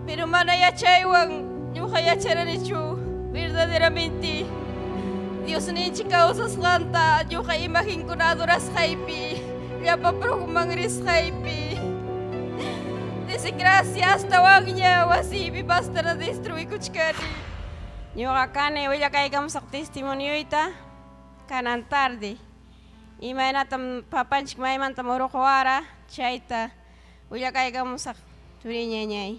Pero mana yachaywan ñuqa yacharanichu verdaderamente Diosninchik kawsasqanta ñuqa imagenkuna adorasqaypi, llapa brujoman risqaypi. Desgracia astawanña wasiypi bastara destruikuchkani. Ñuqa kani willakaykamusaq testimonioyta kanan tarde. Imaynatam papanchik maymantam urquwara chayta willakaykamusaq turi ñañay.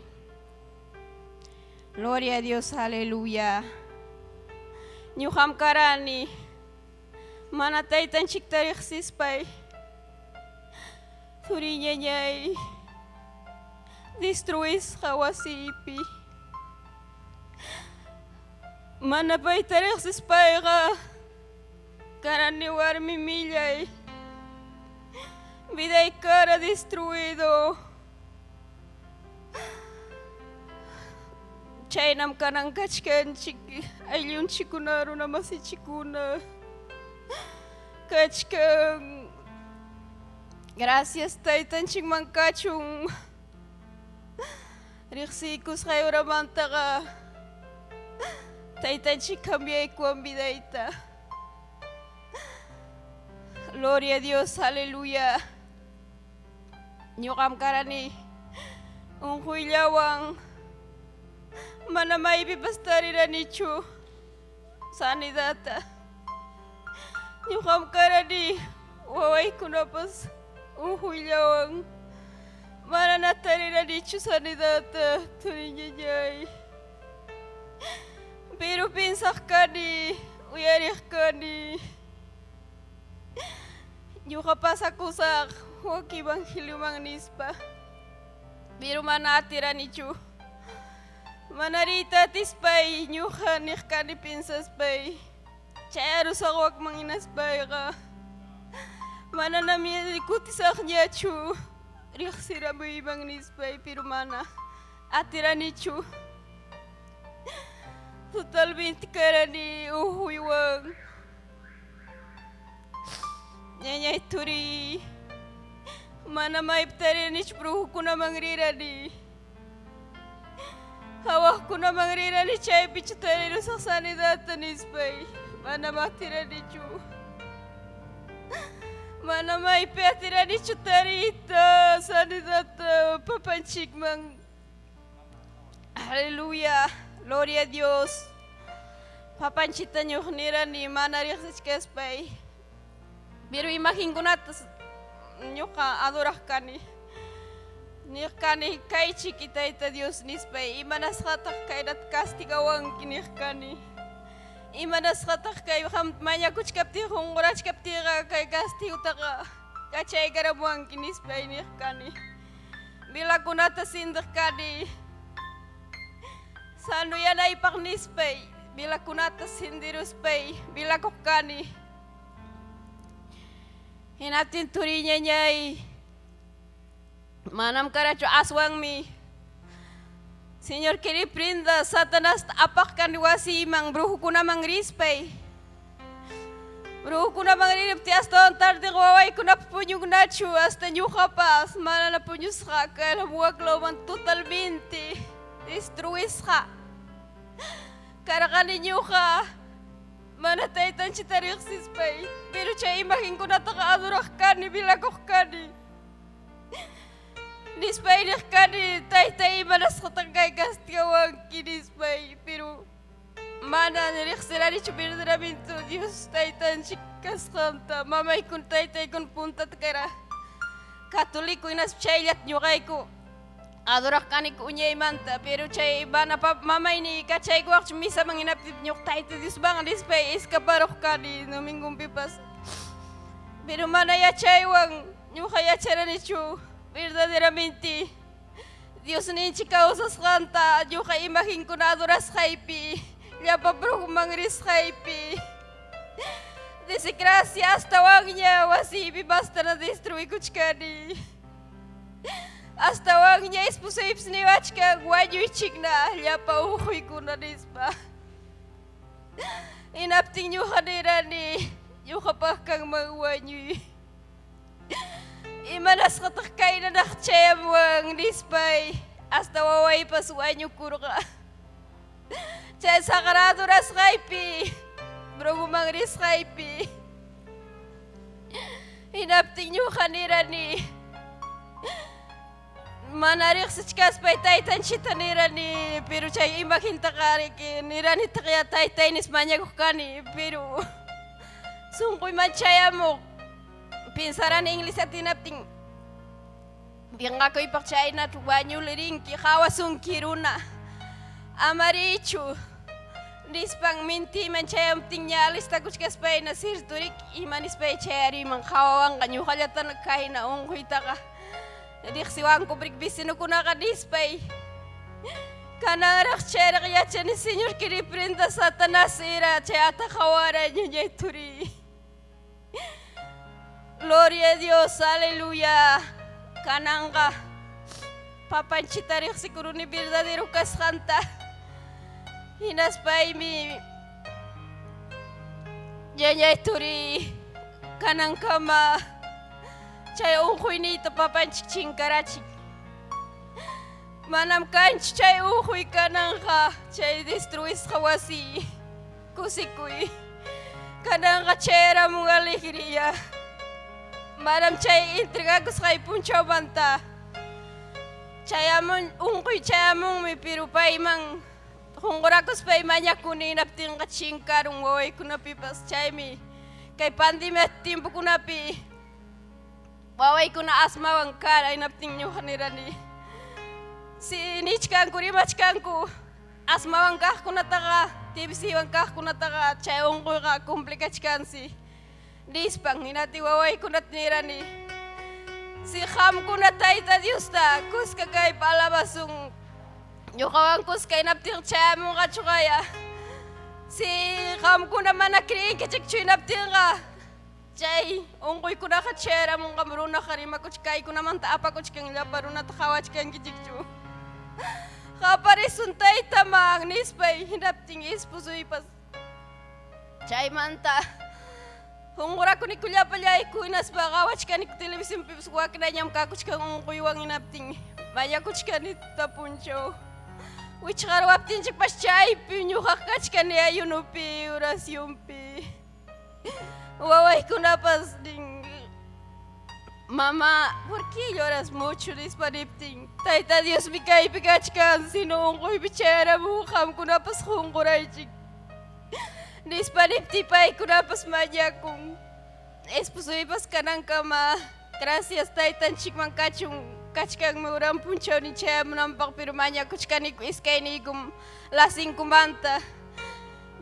Gloria a Dios, aleluya. Ñuqam karani mana taytanchikta riqsispay turi ñañay destruisqa wasiypi. Mana payta riqsispayqa karani warmi millay. Viday kara destruido. Chaynam kanan kachkanchik ayllunchikkuna runamasichikkuna kachkan. Gracias taytanchikman kachun riqsiykusqay horamantaqa taytanchik cambiaykuwan vidayta. Gloria a Dios, aleluya. Ñuqam karani unquyllawan mana maypipas tariranichu sanidadta. Ñuqam karani wawaykunapas unquyllawan manana tariranichu sanidadta turi ñañay. Pero piensaq kani, uyariq kani. Ñuqa pasakusaq wak evangelioman nispa. Pero mana atiranichu. Mana riyta atispay ñuqa niq kani piensaspay. Chayarusaq wakman hinaspayqa. Mananami kutisaqñachu riqsiramuyman nispay, pero mana atiranichu. Totalmente karani uhuywan. Ñañay turiy, mana maypi tariranichu brujokunaman rirani. Hawaqkunaman rirani chaypichu tarirusaq sanidadta nispay, manam atiranichu. Mana maypi atiranichu tariyta sanidadta papanchikman. Aleluya, gloria a Dios. Papanchita ñuq nirani mana riqsichkaspay. Pero imagenkunata ñuqa adoraq kani. Niq kani kaychiki Tayta Dios nispay, imanasqataq kaynata castigawanki niq kani. Imanasqataq kay qam mañakuchkaptiyqa unqurachkaptiyqa kay castigotaqa kachaykaramuwanki nispay niq kani. Velakunata sindiq kani. Sanoyanaypaq nispay velakunata sindiruspay velakuq kani. Hinaptin turiy ñañay manam karachu aswanmi Señor que reprenda Satanasta apaq kani wasiyman brujokunaman rispay. Brujokunaman ririptiy astawan tardeqa wawaykunapas puñunkunachu hasta ñuqapas manana puñusqa karam waklawman totalmente destruisqa karqani ñuqa mana taytanchikta riqsispay pero chay imagenkunataqa adoraq kani velakuq kani nispay niq kani taytay imanasqataq kay castigawanki nispay pero mana riqsiranichu verdaderamente Dios taytanchik kasqanta mamaykuna taytaykuna puntata kara católico hinaspa chayllata ñuqayku adoraq kaniku uñaymanta pero chay mana mamayni kachaykuwaqchu misaman hinaptin ñuqa tayta Diosman nispay escaparuq kani domingonpipas pero mana yachaywan ñuqa yacharanichu verdaderamente Diosninchik kawsasqanta ñuqa imagenkuna adorasqaypi, llapa brujoman risqaypi. Desgracia astawanña wasiypi bastana destruikuchkani. Astawanña esposaypis niwachkan wañuychikna llapa unquykuna nispa. Hinaptin ñuqa nirani ñuqapaq kanman wañuy. Imanasqataq kaynanaq chayamuwan nispay Hasta wawaypas wañukurqa. Chay saqra adorasqaypi, brujuman risqaypi. Hinaptin ñuqa nirani, mana riqsichkaspay taytanchikta nirani, pero chay imagintaqa riki niranitaqya taytay nispa mañakuq kani, pero sunquyman chayamuq pensarani inglesiata hinaptin pinqakuypaq chaynata wañulirinki, qawasunki runa, amarichu nispan mintiyman chayamuptin ña alistakuchkaspayna cierto riki ima nispay chayariyman qawawanqa ñuqallatana kayna unquytaqa riqsiwanku riki vecinokunaqa nispay kananraq chayraq yachani Señor que reprenda Satanás era chay ataqawara ñañay turiy. Gloria a Dios, aleluya. Kananqa papanchita riqsikuruni verdadero kasqanta. Hinaspaymi ñañay turiy kanankama chay unquyniyta papanchik chinkarachin. Manam kanchu chay unquy kananqa chay destruisqa wasiy. Kusikuy. Kananqa chayaramun alegría. Manam chay entregakusqay punchawmanta. Chayamun unquy chayamunmi, pero payman qunqurakuspay mañakuni hinaptinqa chinkarun wawaykunapipas. Chaymi kay pandemia tiempokunapi wawaykuna asmawan kara hinaptin ñuqa nirani. Si nichkanku rimachkanku asmawan kaqkunataqa TBCwan kaqkunataqa chay unquyqa complicachkansi nispan hinaptin wawaykunata nirani. Si qamkuna Tayta Diosta kuska kaypi alabasun ñuqawan kuska hinaptinqa chayamunqachu qaya. Si qamkuna mana creenkichikchu hinaptinqa chay unquykunaqa chayaramunqam runaqa rimakuchkan kaykunamanta apakuchkan llapa runata qawachkankichikchu. Qaparisun taytaman nispay hinaptin esposuypas chaymanta qunqurakuniku llapallayku hinaspa qawachkaniku televisionpipas waknañam kakuchkan unquywan hinaptin mañakuchkani tuta punchaw. Wichqaruwaptinchikpas chaypi ñuqaqa kachkani ayunopi oracionpi. Wawaykunapas nin mamá, ¿por qué lloras mucho? nispa niptin Tayta Diosmi kaypi kachkan sino unquypi chayaramun qamkunapas qunquraychik nispa niptin paykunapas mañakun. Esposuypas kanankama gracias taytanchikman kachun kachkanmi uran punchawnin chayamunanpaq pero mañakuchkaniku iskayniykum las 5manta.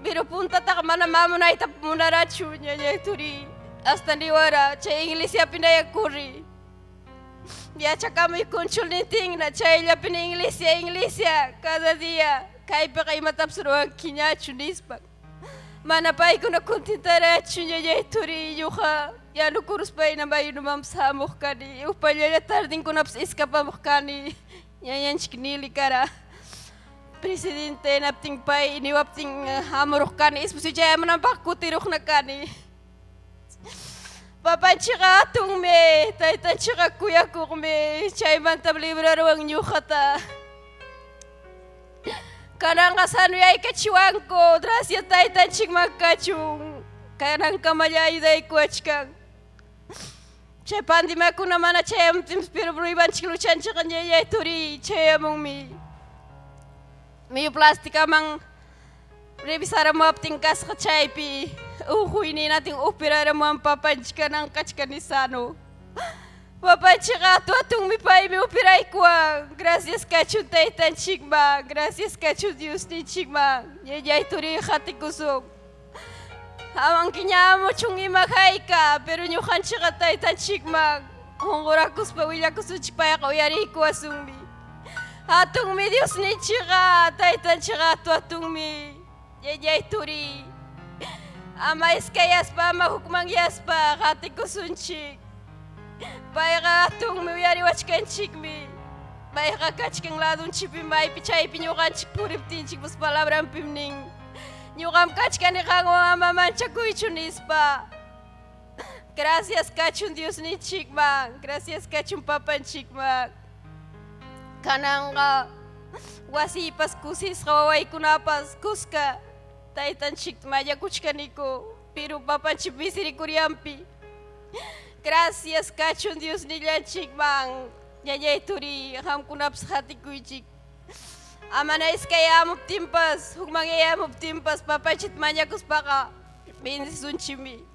Pero puntataqa mana mamunayta munarachu ñañay turiy hasta niwara chay iglesiapinaya corri. Yachakamuy kunchulnintinna chayllapina iglesia iglesia cada día kaypiqa imatapas ruwankiñachu nispa. Mana paykuna contentarachu ñañay turiy ñuqa yanukuruspayna mayunumanpas hamuq kani upallalla tardinkunapas escapamuq kani ñañanchik nili kara presidente hinaptin pay niwaptin hamuruq kani esposoy chayamunanpaq kutiruqna kani. Papanchikqa hatunmi, taytanchikqa kuyakuqmi, chaymantam libraruwan ñuqata. Kananqa sanuyaykachiwanku, gracias taytanchikman kachun, kanankamalla ayudaykuwachkan. Chay pandemiakuna mana chayamuptinpas pero pruebanchik luchanchikqa ñañay turiy chayamunmi. Mioplastikaman revisaramuwaptin kasqa chaypi unquynin hinatin operaramuwan papanchik kanan kachkani sano. Papanchikqa atu atunmi paymi operaykuwan. Gracias kachun taytanchikman, gracias kachun Diosninchikman. Ñañay turiy qatikusun. Amankiña amuchun ima hayka, pero ñuqanchikqa taytanchikman qunqurakuspa willakusunchik payqa uyariykuwasunmi. Hatunmi Diosninchikqa, taytanchikqa atu atunmi. Ñañay turiy. Ama iskayaspa, ama hukmanyaspa qatikusunchik. Payqa hatunmi uyariwachkanchikmi. Payqa kachkan ladunchikpi maypi chaypi ñuqanchik puriptinchikpas palabranpim nin. Ñuqam kachkani qanwan ama manchakuychu nispa. Gracias kachun Diosninchikman, gracias kachun papanchikman. Kananqa wasiypas kusisqa wawaykunapas kuska taytanchikta mañakuchkaniku, piru papanchik misericoriampi. Gracias kachun Diosnillanchikman, ñañay turiy, qamkunapas qatikuychik. Amana iskayamuptinpas, hukmanyayamuptinpas papanchikta mañakuspaqa bendisunchikmi.